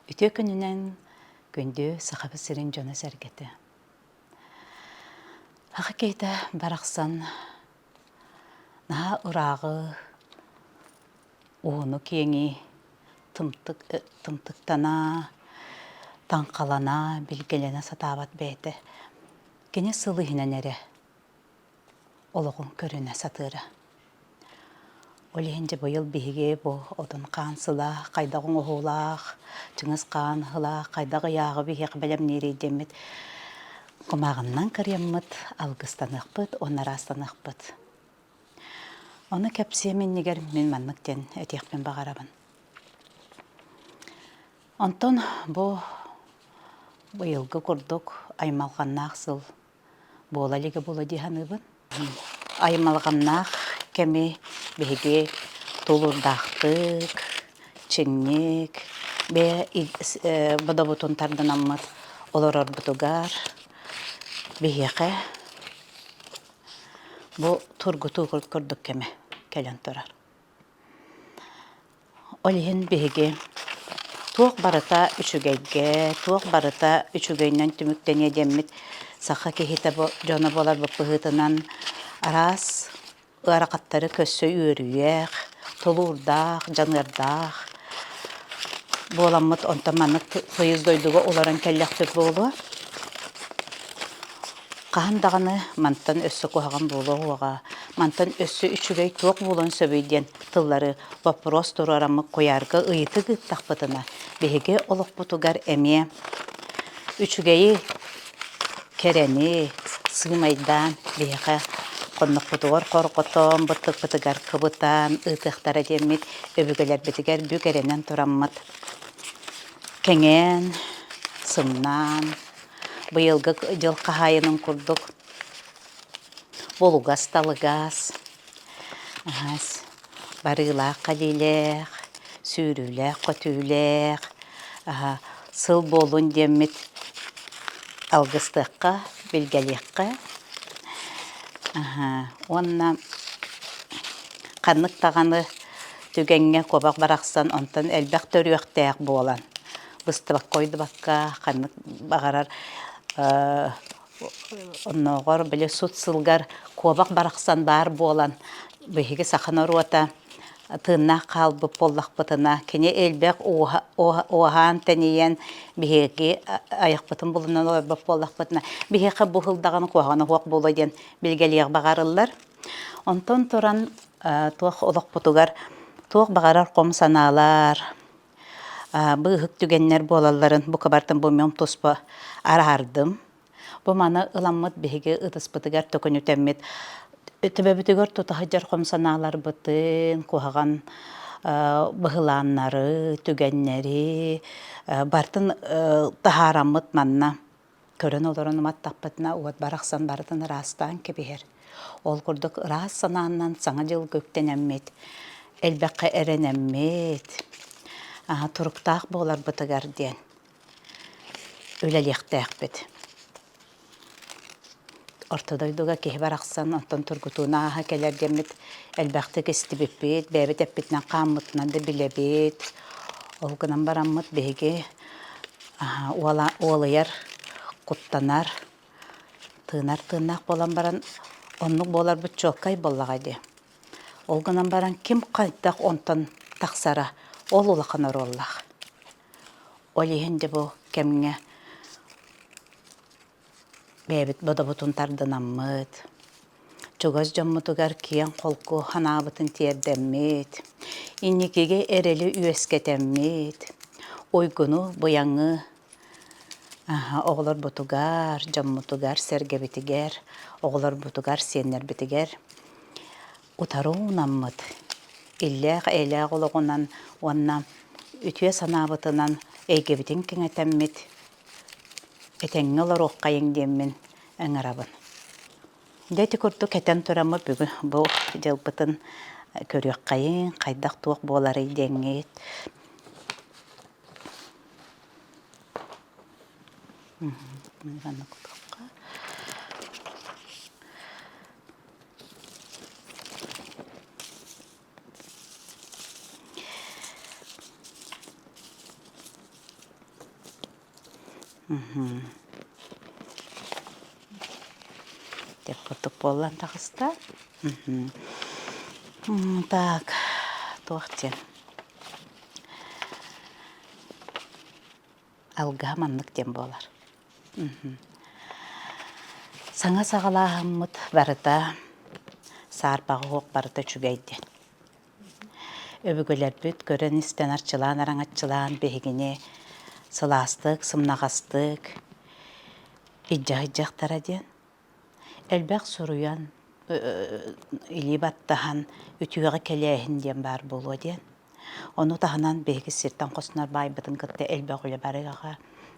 Үтүө күнүнэн күндү Сахабыт сирин дьоно-сэргэтэ. Саха киһитэ барахсан наһаа ырааҕы, уһуну-киэҥи тымтык тымтыктана, таҥхалана, билгэлэнэ сатаабат бэйэтэ. Кини сыл иһинэн эрэ олоҕун көрүнэ сатыыра. Ол иһин дьэ быйыл биһиги бу Одун хаан сыла хайдах оҥоһуулаах, Чыҥыс хаан ыһылаах хайдах ыйааҕы биһиэхэ бэлэмниирий диэммит кумааҕыннан кырыйаммыт алгыстаныахпыт уонна ыраастаныахпыт. Ону кэпсиэм иннигэр мин маннык диэн этиэхпин баҕарабын. Онтон бу быйылгы курдук аймалҕаннаах сыл буола илигэ буолуо дии саныыбын. Аймалҕаннаах кэми биһиги тулуурдаахтык, чиҥник, бэйэ бодобутун тардынаммыт олорорбутугар биһиэхэ бу тургутуу курдук кэмэ кэлэн турар. Ол иһин биһиги туох барыта үчүгэйгэ, туох барыта үчүгэйинэн түмүктэниэ диэммит саха киһитэ дьоно буоларбыт быһыытынан араас ыарахаттары көрсө үөрүйэх, тулуурдаах, дьаныардаах буоламмыт онтон маннык тыйыс дойдуга олорон кэллэхпит буолуо. Хаһан даҕаны мантан өссө куһаҕан буолуо уоҕа, мантан өссө үчүгэй туох буолуон сөбүй диэн тыллары боппуруос туруораммыт куйаарга ыйытык ыыттахпытына, биһиги олохпутугар эмиэ үчүгэйи, кэрэни сыымайдаан биһиэхэ хоннохпутугар хорҕотон, быттыкпытыгар кыбытан ыытыахтара диэммит өбүгэлэрбитигэр бүк эрэнэн тураммыт кэҥээн, сымнаан, Быйылгы дьыл хаһаайынын курдук булугас-талыгас, барыылаах-кэлиилээх, сүүрүүлээх-көтүүлээх сыл буоллун диэммит алгыстыахха, билгэлиэххэ уонна ханнык даҕаны түгэҥҥэ куобах барахсан онтон элбэх төрүөхтээх буолан быстыбакка ойдубакка ханнык баҕарар оннооҕор били сут сылгар куобах барахсан баар буолан биһиги саха норуота тыыннаах хаалбыт буоллахпытына кини элбэх уоһаан тэнийэн биһиги айахпытын булунан олорбот буоллахпытына биһиэхэ бу сыл даҕаны куһаҕана суох буолуо диэн билгэлиэх баҕарыллар. Онтон туран туох олохпутугар туох баҕарар хом санаалар, быыһык түгэннэр буолалларын бука бартын бу мин туспа араардым. Бу маны ыламмыт биһиги ытыспытыгар төкүнүтэммит төбөбүтүгэр тута сылдьар хом санааларбытын, куһаҕан быһылааннары, түгэннэри бартын таһаараммыт манна Көрөн олорон уматтахпытына уот барахсан барытын ыраастаан кэбиһэр. Ол курдук ыраас санааннан Саҥа дьылга үктэнэммит, элбэххэ эрэнэммит, туруктаах буоларбытыгар диэн үлэлиэхтээхпит. Орто дойдуга киһи барахсан оттон тургутууну ааһа кэлэр диэммит элбэхтик истибиппит, бэйэбит эппитинэн хааммытынан да билэбит. Ол гынан бараммыт биһиги уолуйар, куттанар, тыынар тыыннаах буолан баран оннук буоларбыт чуолкай буоллаҕа дии. Ол гынан баран ким хайдах онтон тахсара ол улахан оруоллаах. Ол иһин дьэ бу кэмҥэ Бэйэбит бодобутун тардынаммыт, чугас дьоммутугар киэҥ-холку санаабытын тиэрдэммит, инникигэ эрэли үөскэтэммит, уйгуну-быйаҥы оҕолорбутугар, дьоммутугар-сэргэбитигэр, оҕолорбутугар, сиэннэрбитигэр утары уунаммыт, иллээх-эйэлээх олоҕунан уонна үтүө санаабытынан эйгэбитин кэҥэтэммит Этэҥҥэ олоруоххайыҥ диэммин ыҥырабын. Дьэ ити курдук этэн тураммыт бүгүн бу дьылбытын көрүөххэйиҥ, хайдах туох буоларый диэҥҥит. Деп курдук буоллан таҕыста. Так, туох диэн Алгыһа маннык диэн буолар. Саҥа саҕалааһыммыт барыта саарбаҕа уох барыта үчүгэй диэн. Өбүгэлэрбит көрөн-истэн арчылаан араҥаччылаан биһигини сылаастык, сымнаҕастык илдьэ сылдьыахтара диэн. Элбэх суруйан, илии баттаһан үтүөҕэ кэлээһин диэн баар буолуо диэн. Ону таһынан биһиги сиртэн хостонор баайбытын кытта элбэх үлэ барыаҕа,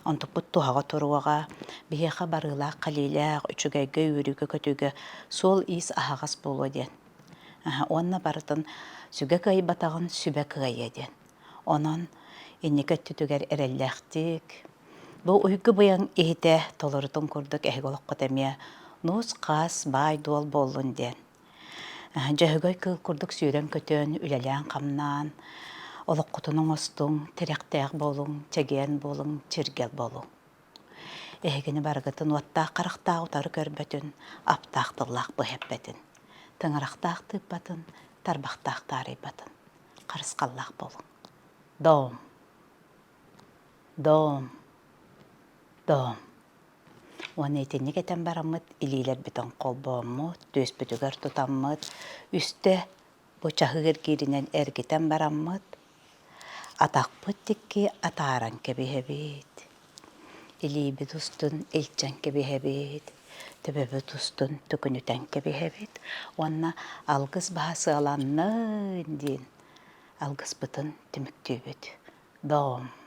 онтукпут туһаҕа туруоҕа, биһиэхэ барыылаах-кэлиилээх, үчүгэйгэ, үөрүүгэ-көтүүгэ суол-иис аһаҕас буолуо диэн. Уонна барытын сүгэ кыайбатаҕын сүбэ кыайыа диэн. Онон инники өттүтүгэр эрэллээхтик, бу уйгу быйаҥ иһитэ толорутун курдук эһиги олоххут эмиэ нус-хас, баай-дуол буоллун диэн. Дьөһөгөй кыыл курдук сүүрэн-көтөн, үлэлээн-хамнаан, олоххутун оҥостуҥ, тирэхтээх буолуҥ, чэгиэн буолуҥ, чиргэл буолуҥ. Эһигини барыгытын уоттаах харахтаах утары көрбөтүн, аптаах тыллаах быһа эппэтин, тыҥырахтаах тыыппатын, тарбахтаах таарыйбатын. Харысхаллаах буолуҥ. Дом! Дом! Дом! Уонна итинник этэн бараммыт илиилэрбитин холбооммут, түөспүтүгэр тутаммыт, үстэ бу чаһыы эргииринэн эргитэн бараммыт, атахпыт диэки атааран кэбиһэбит, илиибит устун илдьэн кэбиһэбит, төбөбүт устун төкүнүтэн кэбиһэбит уонна алгыс баһа сыаланнын диэн алгыспытын түмүктүүбүт. Дом!